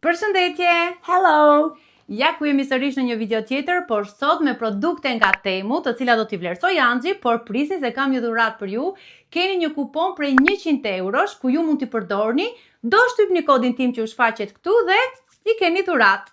Përshëndetje! Hello! Ja ku jemi sërish në një video tjetër, por sot me produkte nga Temu, të cilat do t'i vlerësoj Anxhi, por prisni se kam një dhuratë për ju. Keni një kupon prej 100 eurosh ku ju mund t'i përdorni, do shtypni kodin tim që u shfaqet këtu dhe i keni dhuratë.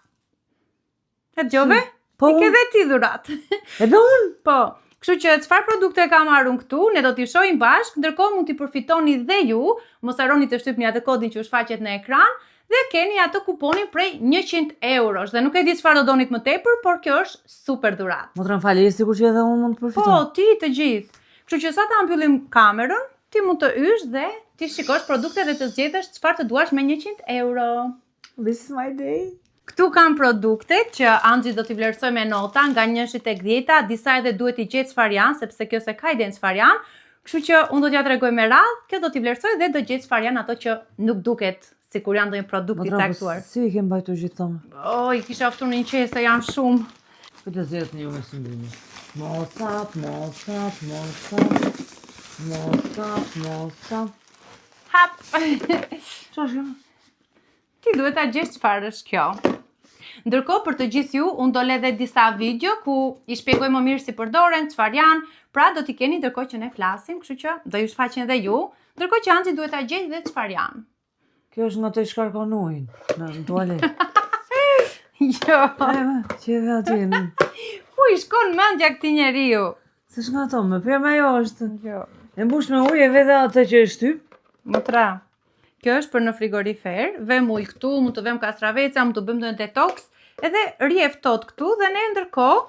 E dëgjove? Po I ke unë, dhe ti dhuratë. edhe unë. Po, kështu që çfarë produkte kam marrë unë këtu, ne do t'i shohim bashkë, ndërkohë mund t'i përfitoni dhe ju, mos harroni të shtypni atë kodin që u shfaqet në ekran dhe keni atë kuponin prej 100 eurosh. Dhe nuk e di çfarë do donit më tepër, por kjo është super dhuratë. Motra më falë, je sikur që edhe unë mund të Po, përfitoj. ti të gjithë. Kështu që sa ta mbyllim kamerën, ti mund të hysh dhe ti shikosh produkte dhe të zgjedhësh çfarë të duash me 100 euro. This is my day. Këtu kam produktet që Anxhi do t'i vlerësoj me nota nga 1 tek 10, disa edhe duhet t'i gjej çfarë janë, sepse kjo s'e ka idenë çfarë janë. Kështu që unë do t'ja tregoj me radhë, kjo do t'i vlerësoj dhe do gjej çfarë janë ato që nuk duket sikur janë ndonjë produkt i Motra, po caktuar. si i ke mbajtur gjithë tonë? O, i kisha ftuar në një qese, janë shumë. Këtë të zgjedh një me sëndimi. Mosap, mosap, mosap, mosap, mosap. Hap. Çfarë është kjo? Ti duhet ta gjesh çfarë është kjo. Ndërkohë për të gjithë ju, unë do le dhe disa video ku i shpjegoj më mirë si përdoren, çfarë janë, pra do t'i keni ndërkohë që ne flasim, kështu që do ju shfaqen edhe ju, ndërkohë që Anxhi duhet ta gjejë dhe çfarë janë. Kjo është nga të shkarkon ujin në në tualet. Jo. E, më, që edhe aty. në- Ku i shkon mendja këtij njeriu? Se është nga ato, më për me ajo është. Jo. E mbush me ujë e vete atë që e shtyp. Motra. Kjo është për në frigorifer, vëm ujë këtu, mund të vëm kastraveca, mund të bëjmë ndonjë detox, edhe rri e ftohtë këtu dhe ne ndërkohë,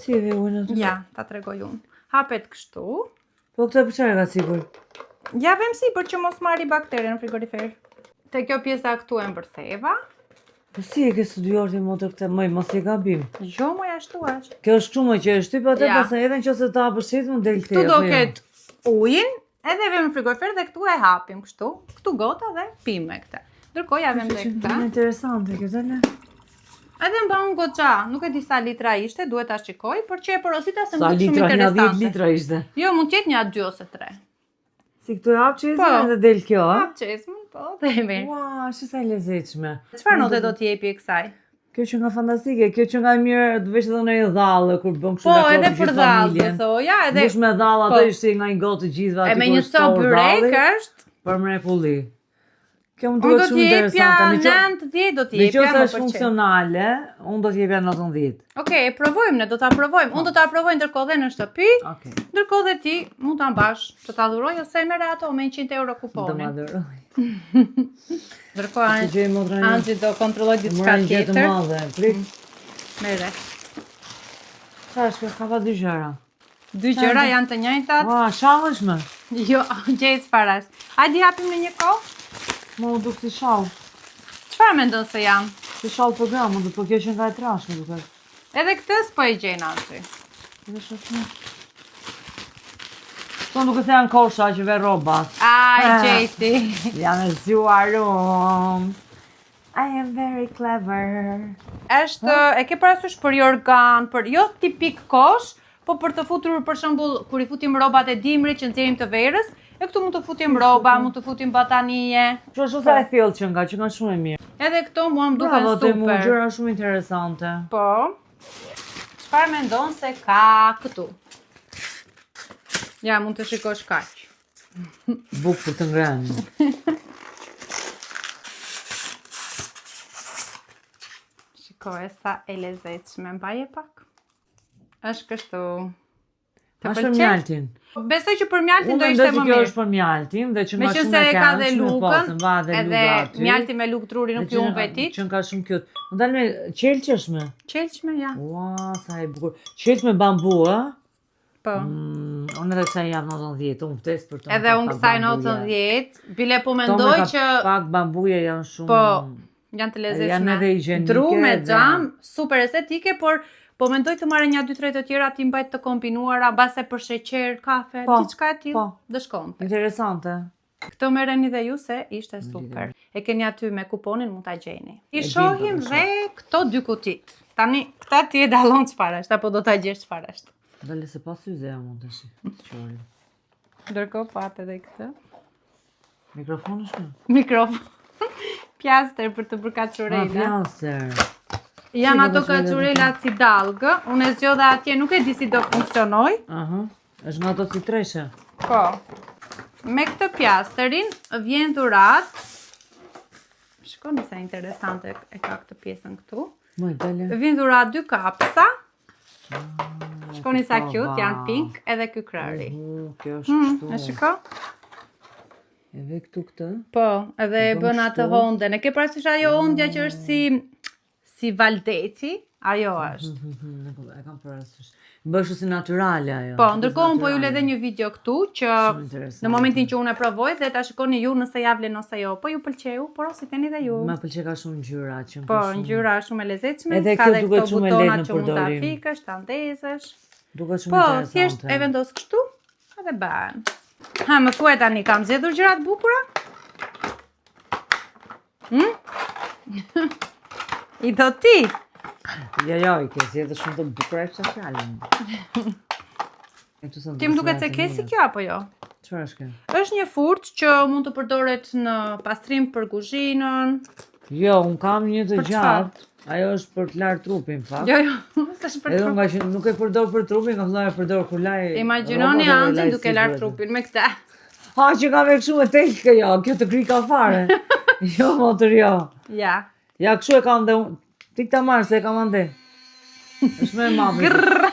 Si e ve ujin aty? ja, ta tregoj unë. Hapet kështu. Po këtë për çfarë ka sipër? Ja vëm sipër që mos marri baktere në frigorifer. Te kjo pjesa këtu e mbërtheva. Po si e ke studiuar ti motër këtë? Moj, mos e gabim. Jo, moj ashtu është. Kjo është kështu më që e shtyp atë, Ja. pastaj edhe nëse ta hapësh shitë, mund del Këtu këtej. do apo jo? ketë ujin, edhe vëm në frigorifer dhe këtu e hapim kështu. Këtu gota dhe pim me këtë. Ndërkohë ja vëm dhe Që këtë. Shumë interesante kjo tani. Edhe mban goxha, nuk e di sa litra ishte, duhet ta shikoj, por që e porosita se më Sa duket shumë litra, një 10 interesante. litra ishte. Jo, mund të jetë një 2 ose 3. Si këtu e hap çezmën Po. edhe del kjo, a? Hap çezmën, po, dhe e merr. Ua, shi sa e lezetshme. Çfarë note do t'i jepi kësaj? Kjo që nga fantastike, kjo që nga e mirë të vesh edhe në një dhallë kur bën kështu Po, dakord edhe gjithë për dhallë, do familjen. thoja, edhe Mbush me dhallë ato Po. ishte nga një gotë të gjithëve e aty me ku një është copë torë byrek dhalli, është. Për mrekulli. Kjo më Unë duhet do shumë t'i jepja interesante. Në qo- 9, 10 do t'i Në jepja, qoftë më është pëlqen. funksionale, unë do t'jepja notën 10. Okej, e provojmë ne, do ta provojmë. Unë do ta provoj ndërkohë dhe në shtëpi, Okej. ndërkohë dhe ti mund ta mbash, të ta dhuroj ose e merre ato me 100 euro Do ma kuponin. dhuroj. Ndërkohë Të gjej motra një. Anxhi do kontrolloj diçka Mora një gjë të tjetër. madhe. Prit. Merre. Çfarë është kjo? Ka pa dy gjëra. Dy gjëra janë të njëjtat. Ua, shall është më. Jo, gjej çfarë është. Hajde i hapim në një kohë. Më u duk si shall. Çfarë mendon se janë? Si shall për gra, më duk, po kjo që nga e trashme duket. Edhe këtë s'po e gjen Anxhi. Edhe shoh. Këto duket se janë kosha që ve rroba. Ai Ah. gjeti. Jam e zgjuar unë. I am very clever. Është e ke parasysh për jorgan, për jo tipik kosh, po për të futur për shembull kur i futim rrobat e dimrit që nxjerrim të verës, e këtu mund të futim rroba, mund të futim batanije. Kjo është sa e thjellë që nga, që nga shumë e mirë. Edhe këto mua më duken Bravo, te mu, super. gjëra shumë interesante. Po. Çfarë mendon se ka këtu? Ja, mund të shikosh kaq. Buk për të ngrënë. Shikoje sa e lezetshme, mbaje pak. Është kështu. Të Ma është për pëlqen? mjaltin. Besoj që për mjaltin Unë do mendoj ishte që më kjo mirë. është për mjaltin dhe që Me nga që shumë se e e ka dhe këndshme, po, lukën, se mba dhe edhe luga aty. mjalti me lukë truri nuk Dhe ju që unë vetit. Që nga shumë cute. Më dalë me qelq është me? Qelqme, ja. Ua, sa e bukur. Qelq me bambu, ë? Po. Mm, unë edhe kësaj jap notën 10, unë vdes për të. Edhe unë kësaj notën 10, bile po mendoj që pak bambuje janë shumë Po, janë të lezetshme. Janë edhe higjienike Dru me dhe- xham, super estetike, por po mendoj të marrë një 2 3 të tjera ti mbaj të kombinuara, mbase për sheqer, kafe, Po, diçka e tillë, po. do shkonte. Interesante. Këto merreni dhe ju se ishte super. E keni aty me kuponin, mund ta gjeni. I E gjejmë, shohim po, dhe këto dy kutit. Tani, këta ti e dallon çfarë është apo do ta gjesh çfarë është. Dale se pa syze jam unë tash. Qorë. Ndërkohë po hap edhe këtë. Mikrofon është më? Mikrofon. Pjaster për të bërë kaçurela. Ah, pjaster. Janë ato kaçurelat si dallgë. Unë e zgjodha atje, nuk e di si do funksionoj. Aha. Është nga ato si treshe. Po. Me këtë pjasterin vjen dhuratë. Shikoni sa interesante e ka këtë pjesën këtu. Moj, dale. Vjen dhuratë dy kapsa. Ah, Shikoni sa cute, janë pink edhe ky krahri. Uh, kjo është Mm, kështu. e shiko? Edhe këtu këtë. Po, edhe e bën atë hondën. E ke parasysh ajo hondja që është si si valdeci? Ajo është. Mhm, E kam parasysh. Bësh si natyrale ajo. Po, ndërkohë unë po ju lë edhe një video këtu që Shumë interesante. në momentin që unë e provoj dhe ta shikoni ju nëse ja vlen ose jo. Po ju pëlqeu, porositeni dhe ju. Ma pëlqe ka shumë ngjyra që më Po, ka shumë. ngjyra është shumë e lezetshme, Edhe ka kjo dhe duket këto shumë e lehtë butonat në që mund ta përdorim. fikësh, ta ndezësh. Duket shumë Po, interesante. thjesht e vendos kështu edhe bën. Ha, më thuaj tani, kam zgjedhur gjëra të bukura? Hm? I do ti? Jo, jo, i ke zgjedhur shumë të bukura e këtë fjalën. Ti më duket se ke si kjo apo jo? Çfarë është kjo? Është një furçë që mund të përdoret në pastrim për kuzhinën. Jo, un kam një të Për çfarë? gjatë. Ajo është për të larë trupin, në fakt. Jo, jo, s'është për Edhe trup. unë nga që nuk e përdor për trupin, kam thënë e përdor kur laj. Imagjinoni rrobat edhe Anxin laj duke larë sipër. trupin me këtë. Ha, që ka me kështu me telkë, jo, kjo të krika fare. jo, motër, jo. Ja. Ja, kështu e kam dhe unë. Ti këta marrë, se e kam ande. Është më e madhe. Grrr.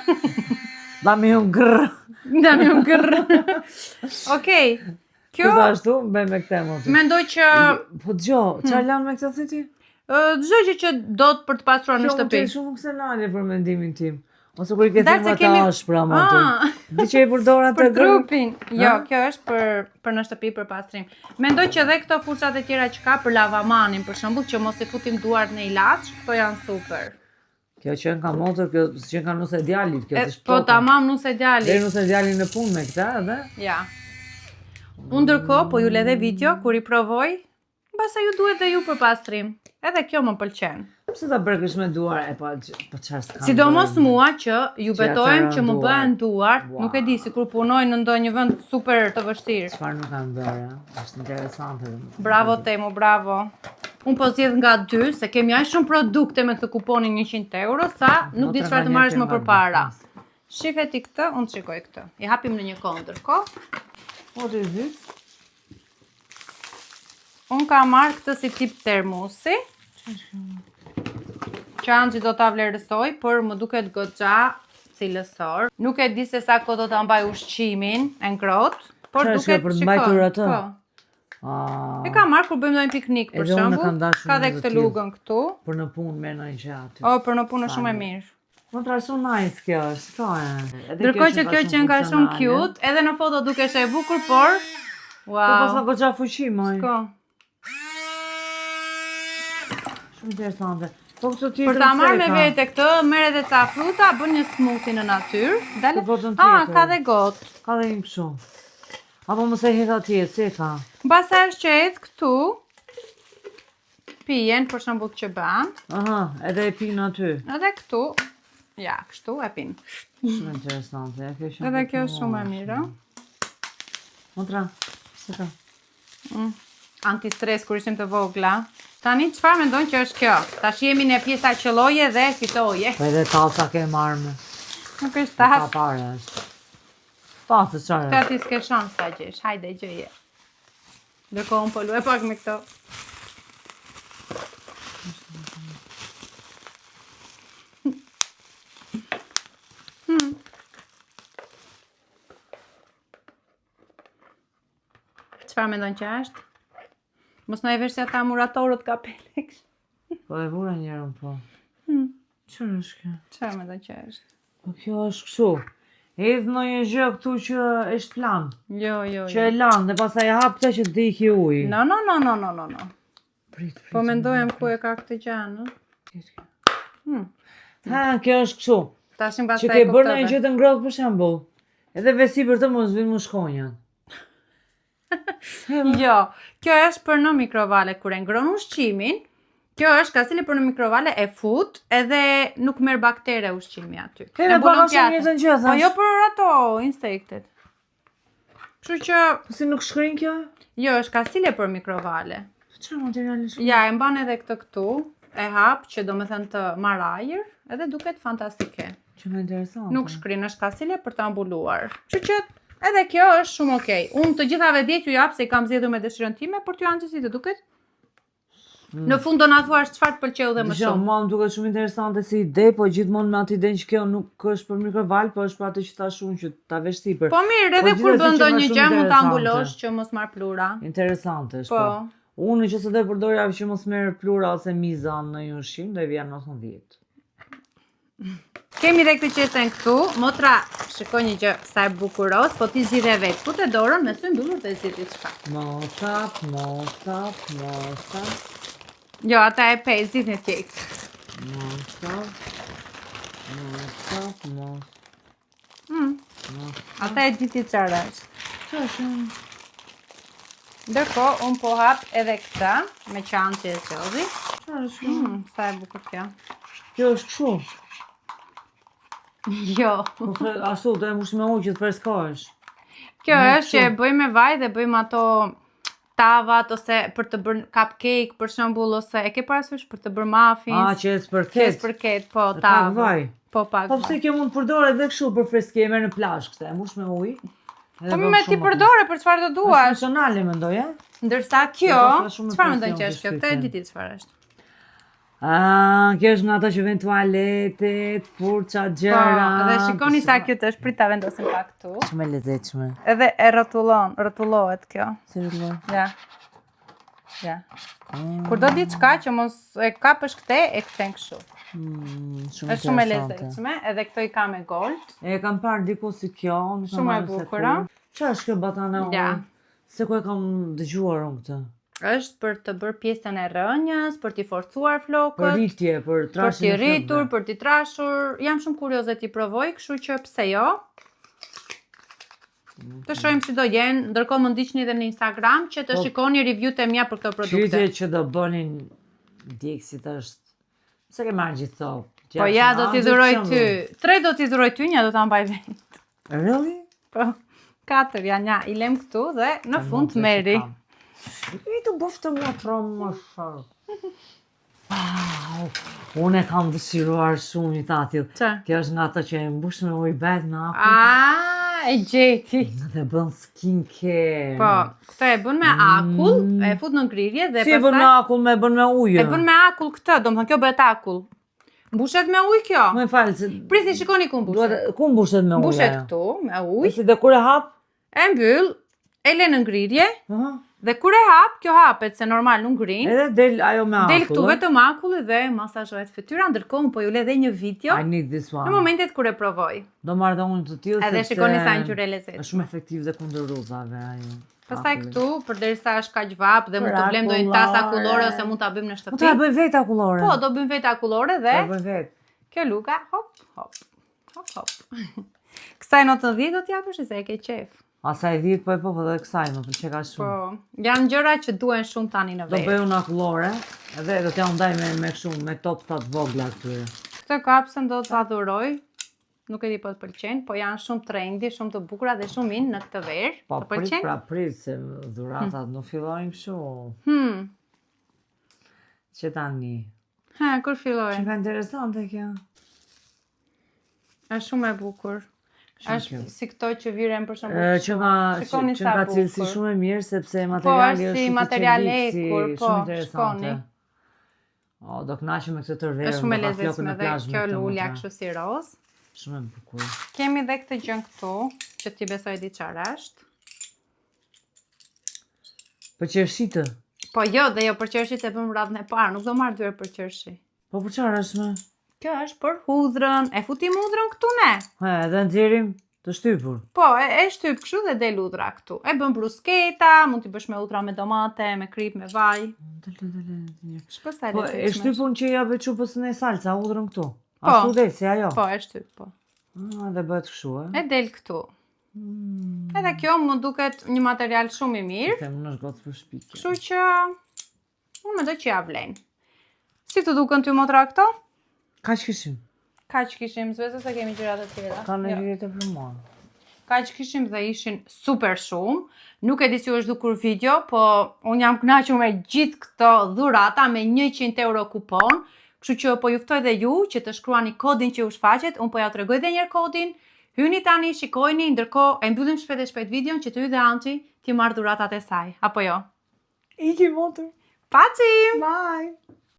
Da mi unë grrr. Da mi unë grrr. Okej. Kjo Kjo ashtu, bëj me këtë motër. mendoj që Po dëgjo, çfarë lan me këtë the ti? ë, çdo gjë që do të për të pastruar në Kjo mund të shtëpi. jetë shumë funksionale për mendimin tim. Ose kur i ke Ndar thënë se ata kemi- ashpra motër. Ah. Di që i përdor atë Për grrr? trupin. Jo, Ha? kjo është për për në shtëpi për pastrim. Mendoj që edhe këto furçat e tjera që ka për lavamanin, për shembull, që mos i futim duart në ilaç, këto janë super. Kjo që ka motër, kjo që ka nuse djalit, kjo E, është po plota. tamam nuse Deri djalit. nuse djalin në punë me këtë edhe. Ja. Unë ndërkohë po ju le dhe video kur i provoj, mbase ju duhet dhe ju për pastrim. Edhe kjo më pëlqen. Pse ta brekësh me duar? E po q- po çfarë s'ka. Sidomos bërë? mua që ju Që ja betohem tharon që më duart. bëhen duart, Wow. nuk e di sikur punoj në ndonjë vend super të vështirë. Çfarë nuk kanë bërë, a? Është interesante. domethënë. Bravo Temu, bravo. Unë po zgjedh nga dy, se kemi aq shumë produkte me këtë kuponin 100 euro, sa nuk di Motra çfarë nga të një marrësh ke më marrë përpara. dy. Shife ti këtë, unë të shikoj këtë. I hapim në një kohë ndërkohë. Po ti zys? Unë kam marrë këtë si tip termosi. Që Anxhi do ta vlerësoj, por më duket goxha cilësor. Nuk e di se sa kohë do ta mbaj ushqimin e ngrohtë, por Çfarë është kjo, duket për të shiko, mbajtur atë? Po. Ah, E kam marrë kur bëjmë ndonjë piknik për Edhe unë e shembull. kam dashur Ka dhe një të këtë tillë. lugën këtu. për në punë me ndonjë gjë aty. O, për në punë është shumë e mirë. Motra shumë nice kjo është, po e. Edhe Ndërkohë që kjo që nga shumë funksionale. cute, edhe në foto dukesh e bukur, por Po pas wow. ka goxha fuqi, moj. Ko. Shumë interesante. Po këto tjetër Për ta marrë me pse ka? vete këtë, merr edhe ca fruta, bën një smoothie në natyrë. Dale. Po botën Ah, tjetër. ka dhe gotë. Ka dhe një kështu. Apo mos e hedh atje, si e ka? Mbase është që hedh këtu pijen, për shembull që bën, Aha, edhe e pin aty. edhe këtu. Ja, kështu e pin. Shumë interesante. e, Kjo që Edhe kjo është shumë e mirë. ë. Motra, si ka? Antistres kur ishim të vogla. Tani çfarë mendon që është kjo? Tash jemi në pjesa qelloje dhe fitoje. Po edhe tasa ke marrë me. Nuk është Ka tas. pare është. Tasë çfarë? Këta ti s'ke shans ta gjesh. Hajde gjeje. Ndërkohë unë po luaj pak me këto. Hmm. Çfarë mendon që është? Mos na e vesh si ata muratorët kapelek. Po e vura njërën po. Hmm. Çfarë është kjo? Çfarë mendon që është? Po kjo është kështu. Hedh ndonjë gjë këtu që është plan, Jo, jo, që jo. e lan dhe pastaj e hap këtë që të iki uji. No, no, no, no, no, no, no. Prit, prit. Po mendojem ku e ka këtë gjë, në? Hmm. Ha, kjo është kështu. Tash mbas Që ke bërë ndonjë gjë të ngrohtë për shembull. Edhe vesi për të mos vinë mushkonjat. Jo, kjo është për në mikrovale kur e ngrohn ushqimin. Kjo është kastile për në mikrovale e fut edhe nuk merr baktere ushqimi aty. He, E me mbulon pak a shumë pjatën. njëjtën gjë, Po thash. jo për ato insektet. Kështu që Po si nuk shkrin kjo? jo, është kastile për mikrovale. Çfarë materiali është? Ja, e mban edhe këtë këtu, e hap që do me thënë të marr ajër, edhe duket fantastike. Që më interesante. Nuk shkrin, është kastile për ta mbuluar. Kështu që edhe kjo është shumë okej. Unë të gjithave 10 ju jap se i kam zgjedhur me dëshirën time, por ty Anxhi si të duket? Në fund do na thuash çfarë të pëlqeu dhe më Dëgjoj, shumë. mua më duket shumë interesante si ide, po gjithmonë me atë idenë që kjo nuk është për mikroval, po është për atë që thash unë që ta vesh sipër. Po mirë, edhe Po, kur gjithsesi bën që ndonjë ma shumë gjë mund ta interesante. mbulosh që mos marr plura. Interesante është Po. po. Unë nëse do e përdorja që mos merr plura ose miza në një ushqim, do e vija 19. Kemi edhe këtë qesen këtu. Motra, shikoj një gjë sa e bukuros, po ti zgjidhe vetë. Fute dorën me sy mbyllur dhe zgjidh diçka. Mos hap, mos hap, mos hap, Jo, ata e pe, zgjidhni tjetër. mos hap, mos hap, mos. Mos. Ata e di ti çfarë është. Çfarë është? Ndërkohë, unë po hap edhe këtë me qanë që e zgjodhi. Çfarë është? kjo? Sa e bukur kjo. Kjo është kështu. Jo. Po ashtu do e mbush me ujë që të freskohesh. Kjo Nuk është që e kështu. bëjmë me vaj dhe bëjmë ato tavat ose për të bërë cupcake për shembull ose e ke parasysh për të bërë muffins. A, që e që spërket. spërket, po Dhe tavë. Pak vaj. Po pak. Po pse vaj. kjo mund të përdoret edhe kështu për freski, e merr në plazh këtë, e mbush me ujë. edhe Po bën me ti shumë përdore për çfarë të atë. Është duash. funksionale mendoj, e? Ndërsa kjo, Do të shumë çfarë mendon presion që është kjo? të Këtë e shtypjen. di ti çfarë është. Ah, kjo është nga ato që vjen tualetet, furça, Po, gjëra. dhe shikoni sa cute është, prit ta vendosim pak këtu. Shumë e lezetshme. Edhe e rrotullon, rrotullohet kjo. Si rrotullon? Ja. Ja. Kur do diçka që mos e kapësh këte, e kthen kështu. Mm, shumë Është shumë e interesante. lezetshme, edhe këto i ka me gold. E kam parë diku si kjo, nuk kam Shumë e marrë se bukur, ku. a? Çfarë është kjo batana? Ja. unë? Se ku e kam dëgjuar unë këtë? Është për të bërë pjesën e rënjës, për t'i forcuar flokët, Për rritje, për për trashjen t'i e rritur, flokëve. për t'i trashur. Jam shumë kurioze t'i provoj, kështu që pse jo? Të shohim si do jenë, ndërkohë më ndiqni edhe në Instagram që të Po. shikoni review-t e mia për këto produkte. Pyetje që do bënin ndjekësit është Pse ke marrë gjithë këto? Po ja, do t'i dhuroj ty. Tre do t'i dhuroj ty, një do ta mbaj vetë. Really? Po, katër janë, ja, i lem këtu dhe në fund meri. I të bëftë më më shumë. Wow, unë e kam dëshiruar shumë një të atillë. Qa? Kjo është nga ato që e mbush me ujë bet me akull A, e gjeti. dhe bën skincare. Po, këtë e bën me akull, e fut në ngrirje dhe Si e bën me akull, me bën me ujë? E bën me akull këtë, do më thënë kjo bëhet akull. Mbushet me ujë kjo? Më fal, se Prisni, shikoni ku mbushet. duhet ku mbushet me ujë? Mbushet ajo? këtu me E ujë, si dhe kur e hap? e mbyll, e le në ngrirje Aha. dhe kur e hap, kjo hapet se normal nuk ngrin. Edhe del ajo me akull. Del këtu ë? vetëm akulli dhe masazhohet fytyra, ndërkohë unë po ju le edhe një video I need this one. në momentet kur e provoj. Do marr dhe unë të tillë Edhe sepse shikoni sa ngjyrë e lezetshme. Është shumë efektiv dhe kundër rruzave ajo. Pastaj akulli. këtu, përderisa është kaq vap dhe mund të Për blem ndonjë tas akullore. akullore ose mund ta bëjmë në Mund ta shtëpi. bëj vetë akullore. Po, do bëjmë vetë akullore dhe Ta bëj vetë. kjo luga, hop, hop, hop, hop. Kësaj notën 10 do t'japësh se e ke qef. Asaj 10 po e po, po dhe kësaj më pëlqe ka Po, shumë. janë gjëra që duhen shumë tani në Do verë. bëj unë akullore edhe do t'ja ndaj me me kështu me topta të vogla këtyre. Këtë kapsën do ta dhuroj. Nuk e di po të pëlqen, po janë shumë trendy, shumë të bukura dhe shumë in në këtë verë. Po të prit pëlqen? pra prit se dhuratat nuk fillojnë kështu. Që tani. Ha, kur filloi? Që ka interesante kjo. Është shumë e bukur. Shumë Është cute. si këto që viren për shembull. Ë, Që ka Shikoni që sa ka cilësi bukur. shumë e mirë sepse Po, materiali është është si si material çelik, si ekur, po, shumë interesante. shikoni. O, do kënaqem me këtë tërë verën. Është shumë e do ka flokën lezetshme në dhe plazh me kjo këtë lulja motra. kështu si roz. Shumë e bukur. Kemi dhe këtë gjën këtu, që ti besoj di çfarë është. Po qershitë. Po jo, dhe jo për qershit e bëm radhën e parë, nuk do marr dy herë për qershi. Po për çfarë është më? Kjo është për hudhrën. E futim hudhrën këtu ne. He, edhe nxjerrim të shtypur. Po, e, e shtyp kështu dhe del hudhra këtu. E bën brusketa, mund t'i bësh me hudhra me domate, me krip, me vaj. Dale, dale, dale. Shiko sa e Po e lezetshme. shtypun që ja veçu pës në salca, hudhrën këtu. Po. Ashtu del si ajo. Po, e shtyp, po. Ah, dhe bëhet kështu, e? E del këtu. Mm. Edhe kjo më duket një material shumë i mirë, Them unë është gocë për shpikje. kështu që unë mendoj që ja vlen. Si të duken ty motra këto? Kaq kishim. Kaq kishim, s'besoj se kemi gjëra të tjera. Ka në Jo. gjëra të për mua. Kaq kishim dhe ishin super shumë. Nuk e di si u është dukur video, po unë jam kënaqur me gjithë këto dhurata me 100 euro kupon. Kështu që po ju ftoj dhe ju që të shkruani kodin që ju shfaqet, unë po ja tregoj edhe një herë kodin. Hyni tani, shikojni, ndërkohë e mbyllim shpejt e shpejt videon që të hyj dhe Anxhi ti marr dhuratat e saj, apo jo? Iki motër. Paqim! Bye.